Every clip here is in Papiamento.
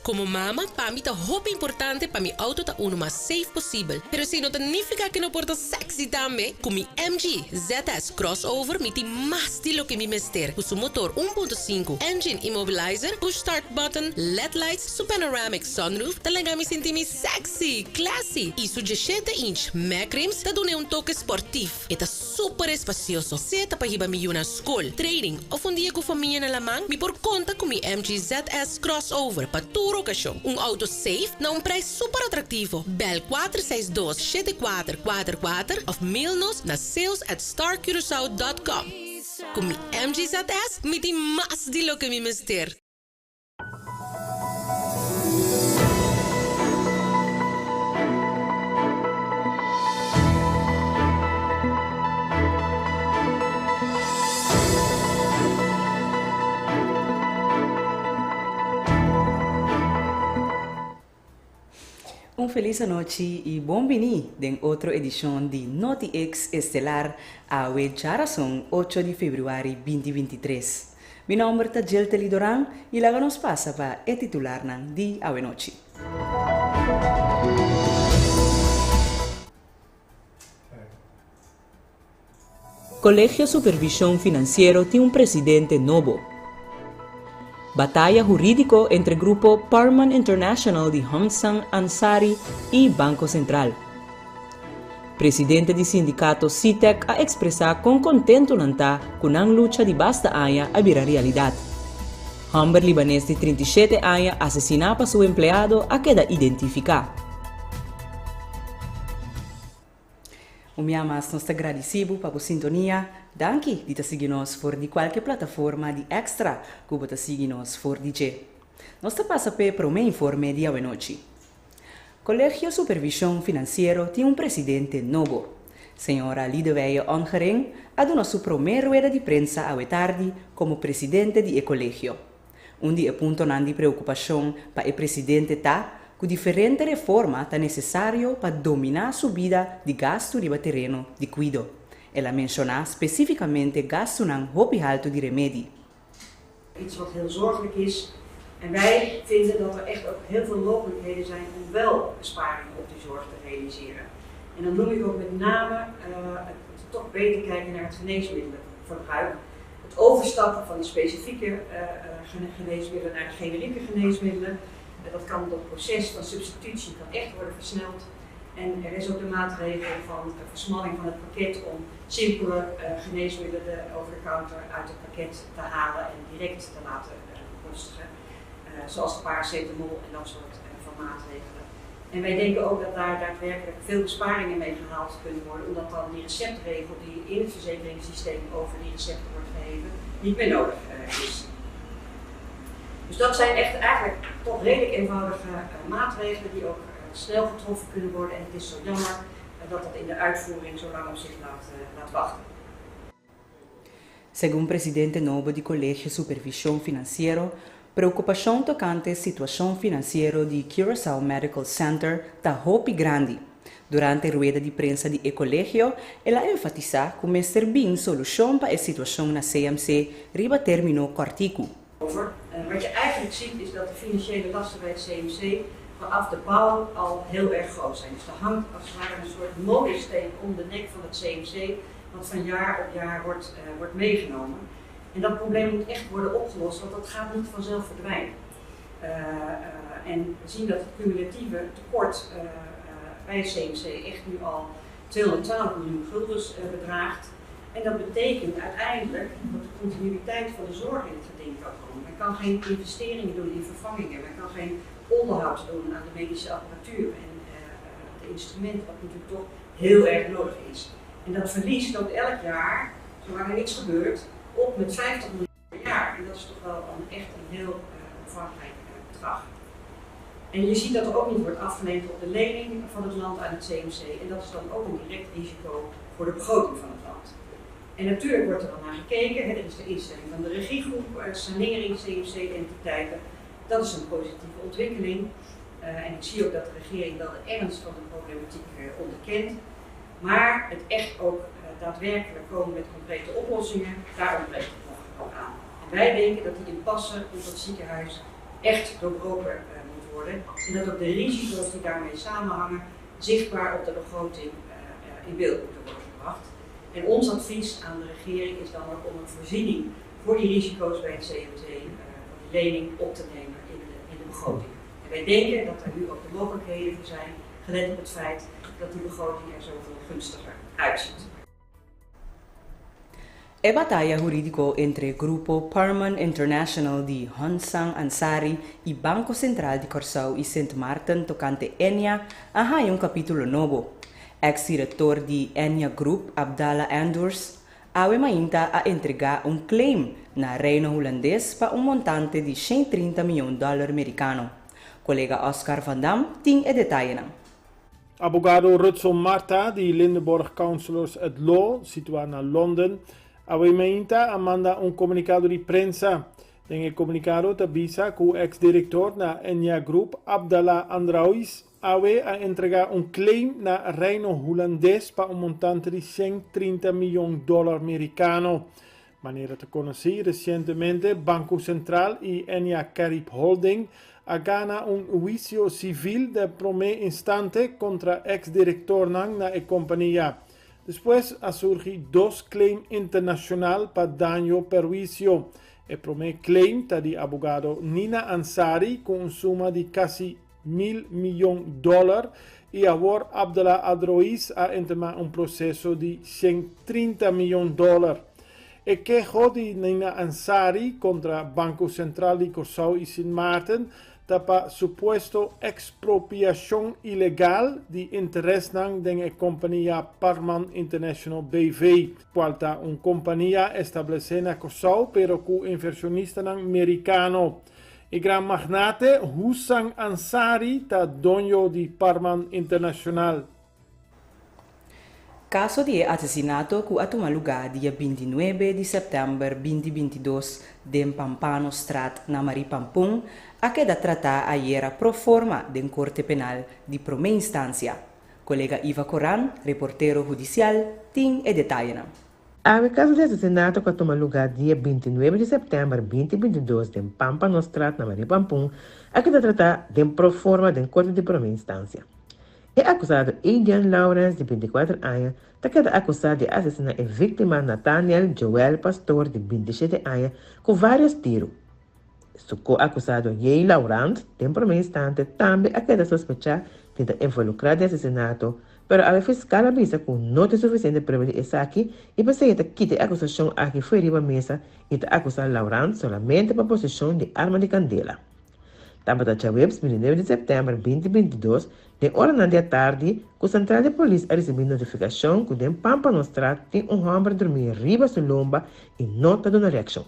Komo mama, pa mi ta hopi importante pa mi outo ta unu mas safe posibel. Pero esei no ta nifiká ku e no por ta sexy tambe. Ku mi MG ZS Crossover mi tin mas di loke mi mester. Ku su motor 1.5, engine immobilizer, push start button, led lights, su panoramic sunroof ta laga mi sinti mi sexy, classy i su 17 inch mag rims ta dun'e un toke sportief. E ta super espacioso, sea ta pa hiba mi yu na scol, training of un dia cu famia na laman, mi por conta cu mi MG ZS Crossover pa tur ocasion. Un auto safe na un prijs super atractivo. Bel 462 7444 of mail nos na sales@starcuracao.com. Cu mi MG ZS mi tin mas di loke mi mester. Un felis anochi y bon bini den otro edicion di Noti X Estelar awe djarason ocho di februari binti 23. Mi nomber ta Jeltely Doran y laga nos pasa pa e titularnan di awenochi. Colegio Supervision Financiero tin un presidente nobo. Bataya huridico entre grupo Parman International di Homsan Ansary y Banco Central. Presidente di sindicato Sitec a expresa con contento nan ta cu nan lucha di basta aña a bira realidad. Homber libanes di 37 aña asesina pa su empleado a keda identifica. Un bia mas nos ta gradisi bo pa bo sintonia. Danki di ta sigui nos for di kualke plataforma di Extra ku bo ta sigui nos for di dje. Nos ta pasa p'e promé informe di awenochi. Kolegio Supervishon Finansiero tin un presidente nobo. Señora Lideweije Ongering a duna su promé rueda di prensa awe tardi komo presidente di e kolegio. Un di e puntonan di preokupashon pa e presidente ta ku diferente reforma ta nesesario pa dominá subida di gastu riba tereno di kuido. El a menshoná spesífikamente gastunan hopi haltu di remedi. Iets wat heel zorgelijk is. En wij vinden dat er echt ook heel veel mogelijkheden zijn om wel besparingen op die zorg te realiseren. En dan noem ik ook met name het toch beter kijken naar het geneesmiddelenverbruik. Het overstappen van de specifieke geneesmiddelen naar de generieke geneesmiddelen. Dat kan dat proces van substitutie kan echt worden versneld. En er is ook de maatregel van de versmalling van het pakket om simpele geneesmiddelen over de counter uit het pakket te halen en direct te laten bekostigen. Zoals de paracetamol en dat soort van maatregelen. En wij denken ook dat daar daadwerkelijk veel besparingen mee gehaald kunnen worden, omdat dan die receptregel die in het verzekeringssysteem over die recepten wordt geheven, niet meer nodig is. Dus dat zijn echt eigenlijk toch redelijk eenvoudige maatregelen die ook snel getroffen kunnen worden. En het is zo jammer dat dat in de uitvoering zo lang op zich laat wachten. Segun presidente nobo di Kolegio Supervishon Finansiero, preokupashon tokante situashon finansiero di Curaçao Medical Center ta hopi grandi. Durante rueda di prensa di e kolegio, el a enfatisá ku mester bin solushon pa e situashon na CMC riba término kòrtiku. Over. Wat je eigenlijk ziet is dat de financiële lasten bij het CMC vanaf de bouw al heel erg groot zijn. Dus er hangt als het ware een soort molensteen om de nek van het CMC, wat van jaar op jaar wordt meegenomen. En dat probleem moet echt worden opgelost, want dat gaat niet vanzelf verdwijnen. En we zien dat het cumulatieve tekort bij het CMC echt nu al 212 miljoen guldens bedraagt. En dat betekent uiteindelijk dat de continuïteit van de zorg in het geding kan komen. Men kan geen investeringen doen in vervangingen, men kan geen onderhoud doen aan de medische apparatuur en de instrumenten, wat natuurlijk toch heel erg nodig is. En dat verlies loopt elk jaar, zolang er niets gebeurt, op met 50 miljoen per jaar. En dat is toch wel echt een heel omvangrijk bedrag. En je ziet dat er ook niet wordt afgeneemd op de lening van het land aan het CMC. En dat is dan ook een direct risico voor de begroting van het land. En natuurlijk wordt er dan naar gekeken. Hè, er is de instelling van de regiegroep, sanering CMC-entiteiten. Dat is een positieve ontwikkeling. En ik zie ook dat de regering wel de ernst van de problematiek onderkent. Maar het echt ook daadwerkelijk komen met concrete oplossingen, daar ontbreekt het nog aan. En wij denken dat die impasse rond het ziekenhuis echt doorbroken moet worden en dat ook de risico's die daarmee samenhangen zichtbaar op de begroting in beeld moeten worden gebracht. En ons advies aan de regering is dan ook om een voorziening voor die risico's bij het CMT, voor die lening op te nemen in de begroting. En wij denken dat er nu ook de mogelijkheden voor zijn, gelet op het feit dat die begroting er zoveel gunstiger uitziet. E bataya hurídiko entre grupo Parman International di Honsang Ansari i Banko Sentral di Kòrsou i Sint Maarten tokante Ennia a haña un kapítulo nobo. Eks direktor di Ennia Group, Abdallah Andurs, awe mainta a entregá un claim na Reino Hulandes pa un montante di 130 mion dòler merikano. Kolega Oscar van Dam tin e detayenan. Abogado Rutzel Martha di Lindenborg Counselors at Law, situá na London, awe mainta a manda un komunikado di prensa. Den e komunikado ta bisa ku eks direktor na Ennia Group, Abdallah Andraois, awe a entregá un claim na Reino Hulandes pa un montante di 130 mion dòler merikano. Manera ta konosí, resientemente Banko Sentral i Ennia Carib Holding a gana un huisio sivil den promé instante kontra eks direktornan na e kompania. Despues a surgi dos claim internashonal pa daño perhuisio. E promé claim ta di abogado Nina Ansari ku un suma di kasi 1000 miyon dòler i awor Abdallah Adrois a entamá un proseso di 130 miyon dòler. E keho di Nina Ansari kontra Banko Sentral di Kòrsou i Sint Maarten ta pa supuesto ekspropiashon ilegal di interesnan den e kompania Parman International BV, kual ta un kompania establesé na Kòrsou pero ku invershonistanan merikano. E gran magnate Husang Ansari ta doño di Parman International. Kaso di e asesinato ku a tuma lugá dia 29 di sèptèmber 2022 den Pampanostraat na Marie Pampun a keda tratá ayera pro forma den Korte Penal di Promé Instansia. Kolega Iva Koran, reportero hudisial, tin e detayenan. Awe kaso di asesinato ku a tuma lugá dia 29 di sèptèmber 2022 den Pampanostraat na Marie Pampun a keda tratá den pro forma den Korte di Promé Instansia. E akusado Adrian Lawrence di 24 aña ta keda akusá di a asesiná e víktima Nathaniel Joel Pastor di 27 aña ku vários tiru. Su ko-akusado Jay Laurent den promé instante tambe a keda sospechá di ta involukrá den asesinato, pero awe fiskal a bisa ku no tin sufisiente prueba di esaki i p'esei ta kita e akusashon aki fo'i riba mesa i ta akusá Laurent solamente pa poseshon di arma di kandela. Tabata djaweps 29 di sèptèmber 2022 den oranan di atardi ku sentral di polis a risibí notifikashon ku den Pampanostraat tin un hòmber drumí riba su lomba i no ta duna reakshon.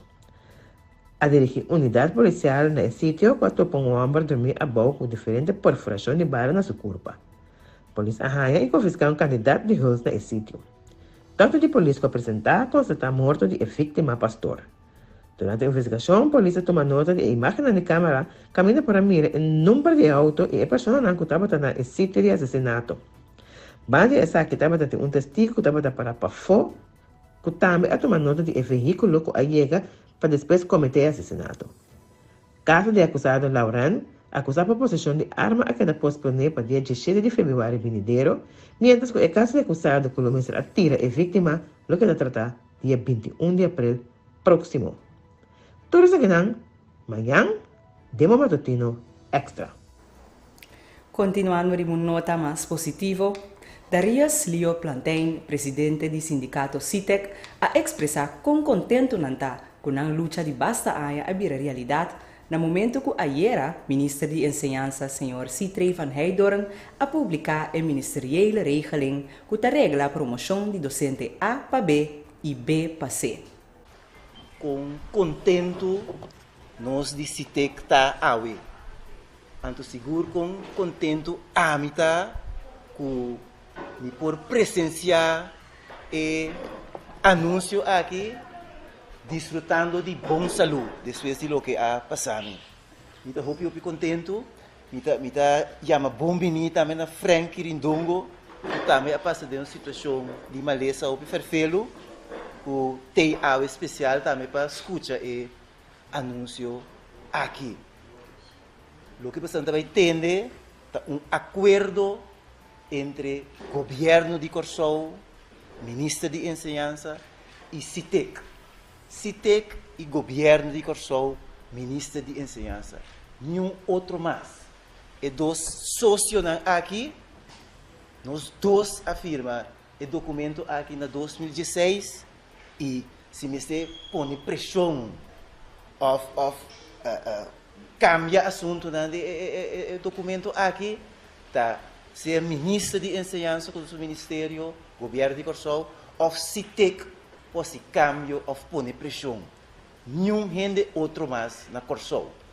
A dirigí unidat polisial na e sitio ku a topa un hòmber drumí abou ku diferente perforashon di bala na su kurpa. Polis a haña i konfiská un kantidat di huls na e sitio. Dòkter di polis ku a presentá a konstatá morto di e víktima Pastor. Durante e investigashon polis a tuma nota di e imágennan di kámara kaminda por a mira e number di e outo i e personanan ku tabata na e sitio di asesinato. Banda di esaki tabata tin un testigu ku tabata pará pafó ku tambe a tuma nota di e vehíkulo ku a yega pa despues kometé e asesinato. Kaso di e akusado Lauren, akusá pa poseshon di arma a keda posponé pa dia 17 di febrüari binidero, miéntras ku e kaso di akusado ku lo mester a tira e víktima lo keda tratá dia 21 di aprel próksimo. Tur esakinan mañan den bo matutino Extra. Kontinuando riba un nota mas positivo, Darius Leo Plantijn, presidente di sindikato Sitek, a ekspresá kon kontentu nan ta ku nan lucha di basta aña a bira realidat na momentu ku ayera minister di Enseñansa señor Sithree van Heydoorn a publiká e ministeriële regeling ku ta regla promoshon di dosente A pa B i B pa C. Kon kontentu nos di Sitek ta awe. Anto sigur kon kontentu ami ta ku mi por presensiá e anunsio aki disfrutando di bon salú despues di loke a pasa mi. Mi ta hopi hopi kontentu. Mi ta mi ta yama bon biní tambe na Frank Kirindongo ku tambe a pasa den un situashon di malesa hopi ferfelu ku tei awe spesial tambe pa skucha e anunsio aki. Loke boso ta bai tende ta un akuerdo entre Gobièrnu di Kòrsou, Minister di Enseñansa i Sitek. Sitek i Gobièrnu di Kòrsou, Minister di Enseñansa. Niun otro mas. E dos sosionan aki, nos dos a firma e dokumento aki na 2016 i si mester pone preshon òf òf kambia asuntunan di e dokumento aki, ta sea Minister di Enseñansa ku su ministerio, Gobièrnu di Kòrsou òf Sitek por hasi kambio òf pone preshon. Niun hende otro mas na Kòrsou.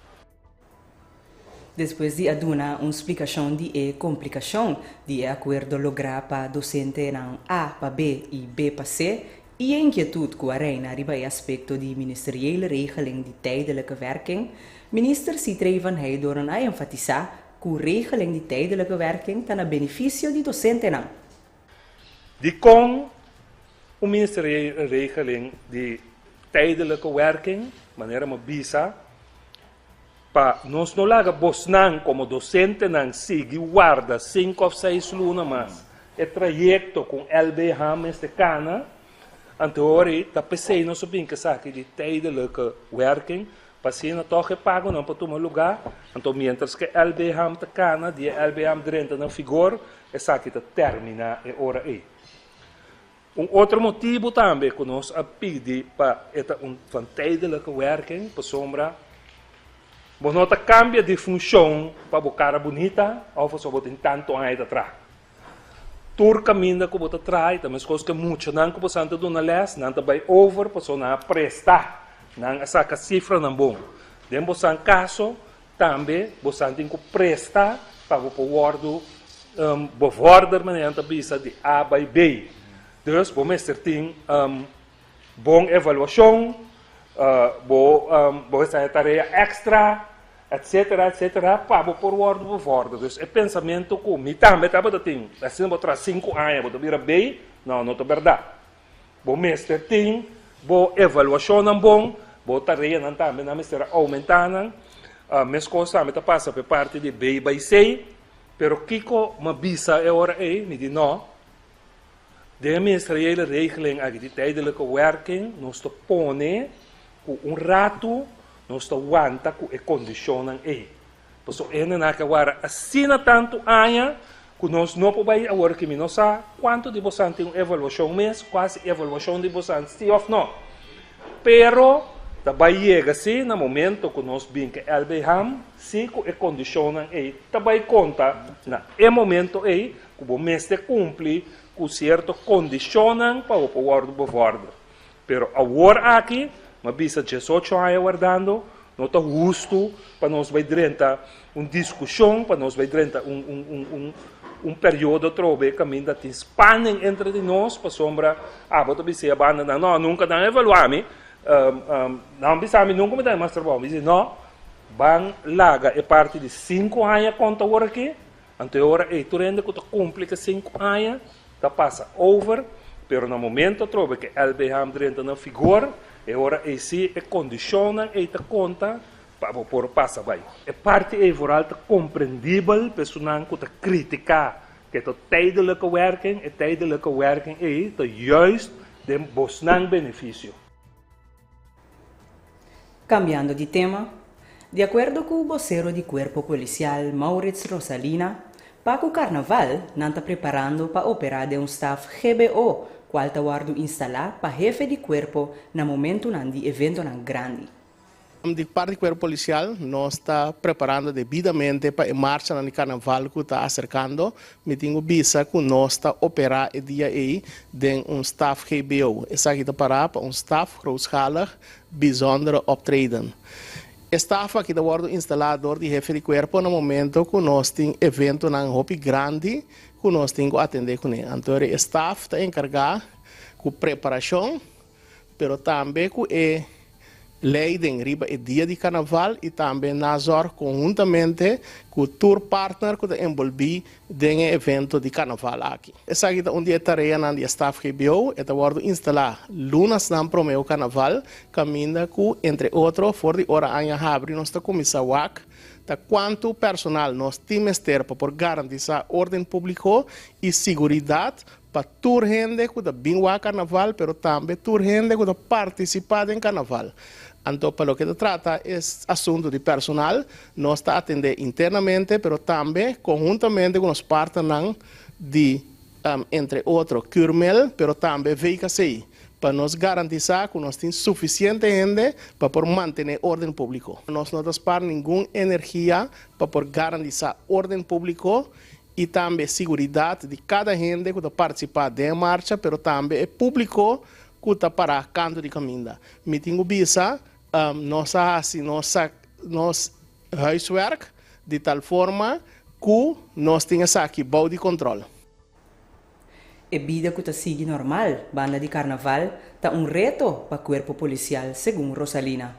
Despues di a duna un splikashon di e komplikashon di e akuerdo lográ pa dosentenan A pa B i B pa C i e inkietut ku a reina riba e aspekto di Ministeriële Regeling di Tijdelijke Werking, Minister Sithree van Heydoorn a enfatisá ku regeling di tijdelijke werking ta na benefisio di dosentenan. Dikon un Ministeriële Regeling di Tijdelijke Werking, manera mi a bisa, Pa nos no laga bosnan komo dosentenan sigui warda sinku òf seis luna mas e trayekto ku LBH mester kana, anto ora ta p'esei nos a bin ku esaki di tijdelijke werking, pa asina tòg e pagonan por tuma lugá, anto miéntras ku e LBH ta kana, dia e LBH drenta na vigor, esaki ta terminá e ora ei. Un otro motibu tambe ku nos a pidi pa e ta un van tijdelijke werking, pasobra bo no ta kambia di funshon pa bo kara bunita òf pasobra bo tin tantu aña ta traha. Tur kaminda ku bo ta traha ta meskos ku e muchanan ku bo san ta duna lès, nan ta bai over pasobra nan a presta, nan a saka sifranan bon. Den bo san kaso tambe bo san tin ku presta pa bo por wòrdu bevorder, manera nan ta bisa, di A bai B. Dus bo mester tin bon evaluashon, bo bo mester haña tarea èkstra, etsetera, etsetera, pa bo por wòrdu bevorder. Dus e pensamentu ku mi tambe tabata tin, asina bo traha sinku aña bo ta bira B, no, no ta bèrdat. Bo mester tin bo evaluashonnan bon, bo tareanan tambe nan mester a oumentá nan. Meskos tambe ta pasa pa e parti di B bai C. Pero kiko mi a bisa e ora ei? Mi di no. Den e ministeriële regeling aki di tijdelijke werking nos ta pone ku un ratu nos ta wanta ku e kondishonnan ei. Pasobra e hendenan aki a wara asina tantu aña ku nos no por bai awor aki. Mi no sa kuantu di bosan tin un evaluashon mes, kuasi evaluashon di bosan si òf no. Pero ta bai yega si na momento ku nos bin ku LBHAM si ku e kondishonnan ei ta bai konta na e momento ei ku bo mester kumpli ku sierto kondishonnan pa bo por wòrdu bevòrder. Pero awor aki, mi a bisa diesocho aña wardando, no ta hustu pa nos bai drenta un diskushon, pa nos bai drenta un un un un un periodo atrobe kaminda tin spanning entre di nos, pasobra abo ta bisa e bandanan, no, nunka nan a evaluá mi, nan bisa mi nunka mi ta mas trabou, mi di no, ban laga e parti di sinku aña konta awor aki, Anto e ora ei tur hende ku ta kumpli ku e sinku aña ta pasa over, pero na momento atrobe ku e LBHM drenta na vigor, e ora ei sí e kondishonnan ei ta konta pa bo por pasa bai. E parti ei vooral ta komprendibel pa esunnan ku ta kritiká ku e ta tijdelijke werking, e tijdelijke werking ei ta juist den bosnan benefisio. Cambiando di tema, di acuerdo cu vocero di Cuerpo Policial Maurits Rosalina, pa cu Carnaval nan ta preparando pa opera den un staf GBO cual ta wordo instala pa hefe di cuerpo na momentonan di eventonan grandi. Di parti di Cuerpo Policial nos ta preparando debidamente pa e marchanan di Carnaval cu ta acercando. Mi tin cu bisa cu nos ta opera e dia ey den un staf GBO. Esaki ta para pa un staf grootschalig bijzondere optreden. E staf aki ta wordo instala door di hefe di cuerpo na momento cu nos tin eventonan hopi grandi cu nos tin cu atende cune. Anto e staf ta encarga cu preparacion pero tambe ku e leiding riba e dia di karnaval i tambe nazorg konhuntamente ku tur partner ku ta enbolbí den e evento di karnaval aki. Esaki ta un di e tareanan di e staf GBO. E ta wòrdu instalá lunasnan promé ku karnaval, kaminda ku entre otro for di ora aña habri nos ta kuminsá wak. ta kuantu personal nos tin mester pa por garantisá órden públiko i siguridat pa tur hende ku ta bin wak karnaval pero tambe tur hende ku ta partisipá den karnaval. Anto pa loke ta trata e asuntu di personal nos ta atendé internamente pero tambe konhuntamente ku nos partnernan di entre otro Curmel pero tambe VKC pa nos garantisá ku nos tin sufisiente hende pa por mantené órden públiko. Nos no ta spar ningun energia pa por garantisá órden públiko i tambe siguridat di kada hende ku ta partisipá den e marcha pero tambe e públiko ku ta pará kantu di kaminda. Mi tin ku bisa nos a hasi nos nos huiswerk di tal forma ku nos tin esaki bou di kontròl. E bida ku ta sigui normal banda di karnaval ta un reto pa kuerpo polisial, segun Rosalina.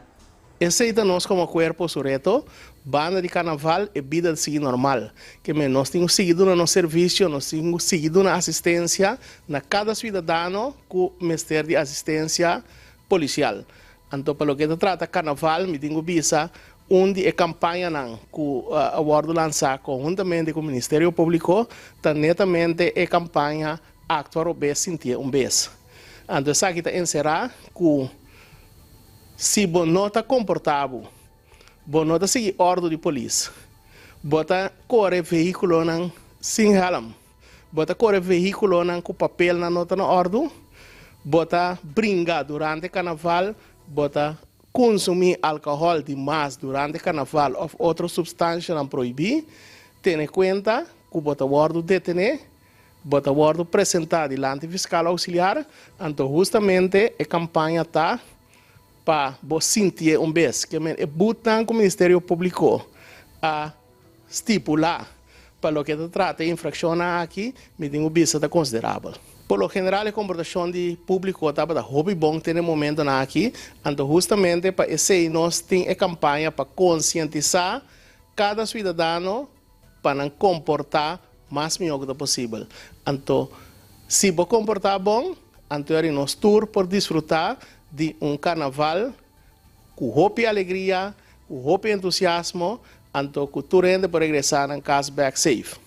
Esei ta nos komo kuerpo su reto, banda di karnaval e bida ta sigui normal. Ke men nos tin ku sigui duna nos servisio, nos tin ku sigui duna asistensia na kada suidadano ku mester di asistensia polisial. Anto pa loke ta trata karnaval mi tin ku bisa un di e kampañanan ku a wòrdu lansá konhuntamente ku Ministerio Públiko ta netamente e kampaña Aktua Robes Sintié Un Bes. Anto esaki ta enserá ku si bo no ta komportá bo, bo no ta sigui òrdu di polis, bo ta kore vehíkulonan sin hèlm, bo ta kore vehíkulonan ku papelnan no ta na òrdu, bo ta bringa durante karnaval, bo ta Konsumí alkohòl di mas durante karnaval òf otro supstanshanan prohibí, tene kuenta ku bo ta wòrdu detené, bo ta wòrdu presentá dilanti fiskal ousiliar, anto hustamente e kampaña ta pa bo sintié un bes. Ke men e butnan ku Ministerio Públiko a stipulá pa loke ta trata e infrakshonnan aki, mi tin ku bisa ta konsiderabel. Por lo general e komportashon di públiko tabata hopi bon te na e momentonan aki, anto hustamente pa esei nos tin e kampaña pa konsientisá kada suidadano pa nan komportá mas mihó ku ta posibel. Anto si bo komportá bon, anto eri nos tur por disfrutá di un karnaval ku hopi alegria, ku hopi entusiasmo, anto ku tur hende por regresá nan kas bèk safe.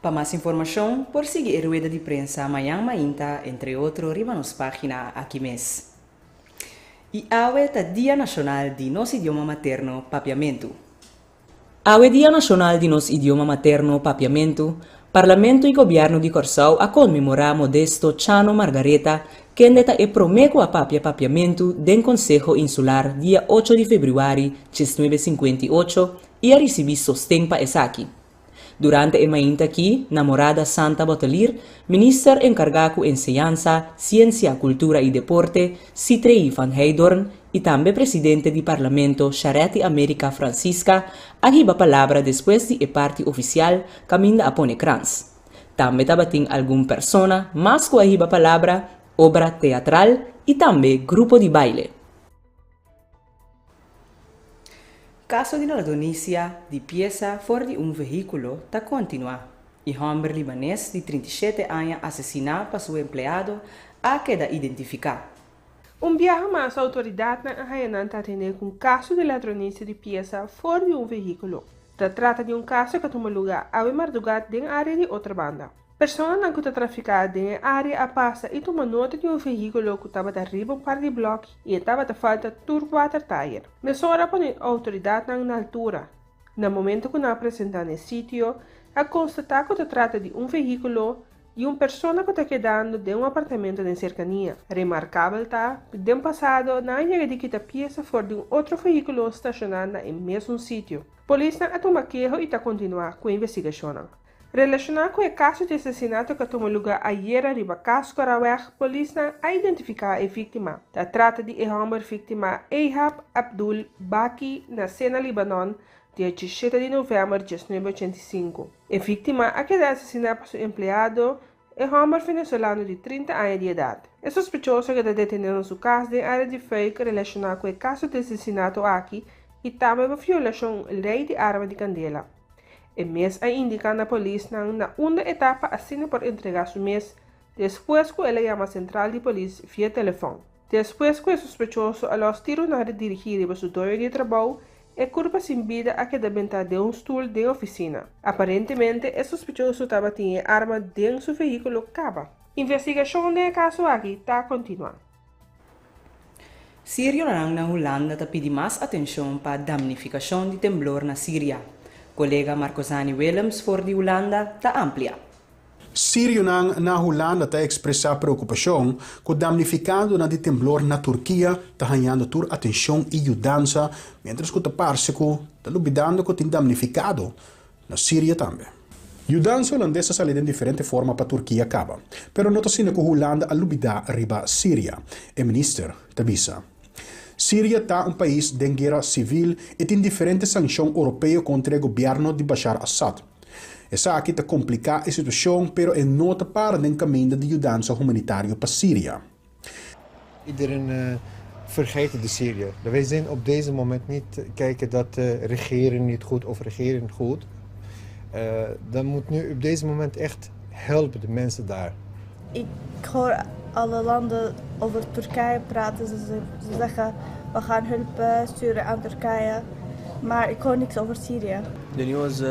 Pa mas informashon por sigui e rueda di prensa mañan mainta entre otro riba nos página aki mes. I awe ta Dia Nashonal di nos idioma materno Papiamentu. Awe Dia Nashonal di nos idioma materno Papiamentu, Parlamento i Gobièrnu di Kòrsou a konmemorá Modesto Chano Margaretha kende ta e promé ku a papia Papiamentu den Konseho Insular dia ocho di febrüari 1958 i a risibí sosten pa esaki. Durante e mainta aki, na Morada Santa Bottelier, Minister enkargá ku Enseñansa, Siensia, Kultura i Deporte, Sithree van Heydoorn, i tambe Presidente di Parlamento Charetti America Francisca a hiba palabra despues di e parti ofisial kaminda a pone krans. Tambe tabatin algun persona mas ku a hiba palabra, obra teatral i tambe grupo di baile. Kaso di ladronisia di piesa for di un vehíkulo ta kontinuá i hòmber libanes di 37 aña asesiná pa su empleado a keda identifiká. Un biaha mas outoridatnan a haña nan ta atendé ku un kaso di ladronisia di piesa for di un vehíkulo. Ta trata di un kaso ku a tuma lugá awe mardugá den área di Otrabanda. Personanan ku ta trafiká den e área a pasa i tuma nota di un vehíkulo ku tabata riba un par di blòk i e tabata falta tur kuater tayer. Mesora a pone outoridatnan na altura. Na momento ku nan a presentá na e sitio, a konstatá ku ta trata di un vehíkulo di un persona ku ta kedando den un apartamento den serkania. Remarkabel ta ku den pasado nan a yega di kita piesa for di un otro vehíkulo stashoná na e mesun sitio. Polisnan a tuma keho i ta kontinuá ku e investigashonnan. Relashoná ku e kaso di asesinato ku a tuma lugá ayera riba Kaskoraweg, polisnan a identifiká e víktima. Ta trata di e hòmber víktima Ehab Abdul Baki, nasé na Libanon dia diesshete di novèmber 1985. E víktima a keda asesiná pa su empleado, e hòmber venezolano di 30 aña di edat. E sospechoso a keda detené na su kas den área di Fuik relashoná ku e kaso di asesinato aki i tambe pa violashon lei di arma di kandela. E mes a indiká na polisnan na unda e ta pa asina por entregá su mes despues ku el a yama sentral di polis via telefòn. Despues ku e sospechoso a lòs tiru na dirigí riba su doño di trabou, E kurpa sin bida a keda bentá den un stul den ofisina. Aparentemente e sospechoso tabatin e arma den su vehíkulo kaba. Investigashon den e kaso aki ta kontinuá. Sirionan na Hulanda ta pidi mas atenshon pa damnifikashon di temblor na Siria. Kolega Marcosani Willems for di Hulanda ta amplia. Sirionan na Hulanda ta ekspresá preokupashon ku damnifikadonan di temblor na Turkia ta hañando tur atenshon i yudansa miéntras ku ta parse ku ta lubidando ku tin damnifikado na Siria tambe. Yudansa hulandes a sali den diferente forma pa Turkia kaba, pero no ta asina ku Hulanda a lubidá riba Siria, e minister ta bisa. Siria ta un pais den guera sivil i tin diferente sankshon oropeo kontra e gobièrnu di Bashar Assad. Esaki ta kompliká e situashon pero e no ta para den kaminda di yudansa humanitario pa Siria. Iedereen vergeet de Syrië. Wij zijn op deze moment niet kijken dat de regering niet goed of regering goed. Dan moet nu op deze moment echt helpen de mensen daar. Ik hoor alle landen over Turkije praten. Ze, ze zeggen we gaan hulp sturen aan Turkije. Maar ik hoor niks over Syrië. De nieuws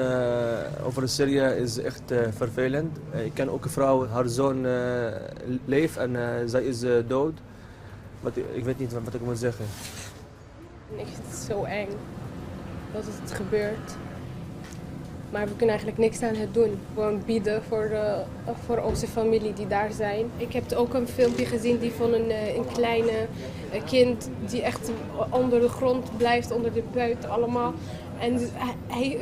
over Syrië is echt vervelend. Ik ken ook een vrouw, haar zoon leeft en zij is dood. Maar ik weet niet wat ik moet zeggen. Ik vind het zo eng dat het gebeurt. Maar we kunnen eigenlijk niks aan het doen. Gewoon bidden voor onze familie die daar zijn. Ik heb ook een filmpje gezien die van een kleine kind die echt onder de grond blijft, onder de buit allemaal. En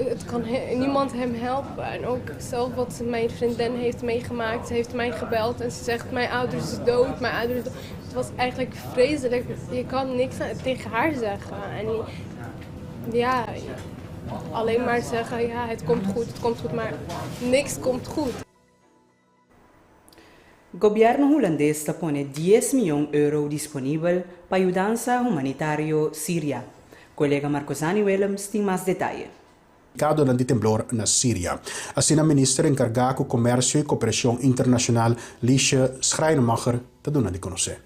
het kan niemand hem helpen. En ook zelf wat mijn vriendin heeft meegemaakt. Ze heeft mij gebeld en ze zegt, mijn ouders is dood, mijn ouders is dood. Het was eigenlijk vreselijk. Je kan niks tegen haar zeggen. En ja, alleen maar zeggen, ja, het komt goed, het komt goed, maar niks komt goed. Gobièrnu hulandes ta pone 10 mion euro disponibel pa yudansa humanitario Siria. Kolega Marcosani Willems tin mas detaye. Kadonan di temblor na Siria. Asina minister enkargá ku Komersio i Koperashon Internashonal Liesje Schrijnemacher ta duna di konosé.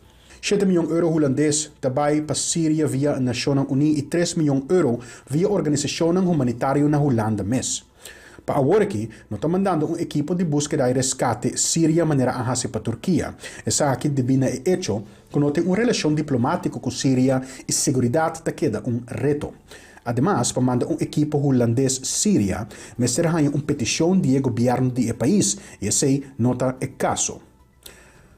Shete mion euro hulandes ta bai pa Siria via Nashonnan Uní i tres mion euro via organisashonnan humanitario na Hulanda mes. Pa awor aki no ta mandando un ekipo di búskeda i reskate Siria manera a hasi pa Turkia. Esaki debí na e echo ku no tin un relashon diplomátiko ku Siria i seguridat ta keda un reto. Ademas, pa manda un ekipo hulandes Siria, mester haña un petishon di e gobièrnu di e pais, i esei no ta e kaso.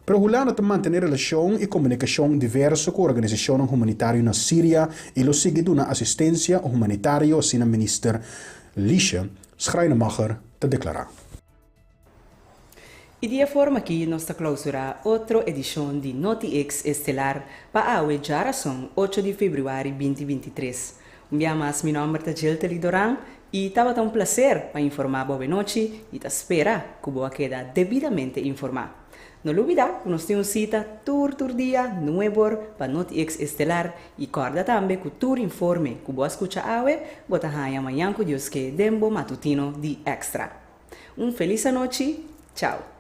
Pero Hulanda ta mantené relashon i komunikashon diverso ku organisashonnan humanitario na Siria i lo sigui duna asistensia humanitario, asina minister Liesje Schrijnemacher ta deklará. I di e forma aki nos ta klausurá otro edishon di NotiX Estelar pa awe djarason ocho di febrüari binti 23. Un bia mas mi nòmber ta Jeltely Doran i tabata un plaser pa informá bo awenochi i ta spera ku bo a keda debidamente informá. No lubidá ku nos tin un sita tur tur dia nuebor pa NotiX Estelar i kòrda tambe ku tur informe ku bo a skucha awe bo ta haña mañan ku Dios ke den bo matutino di Extra. Un felis anochi, chao.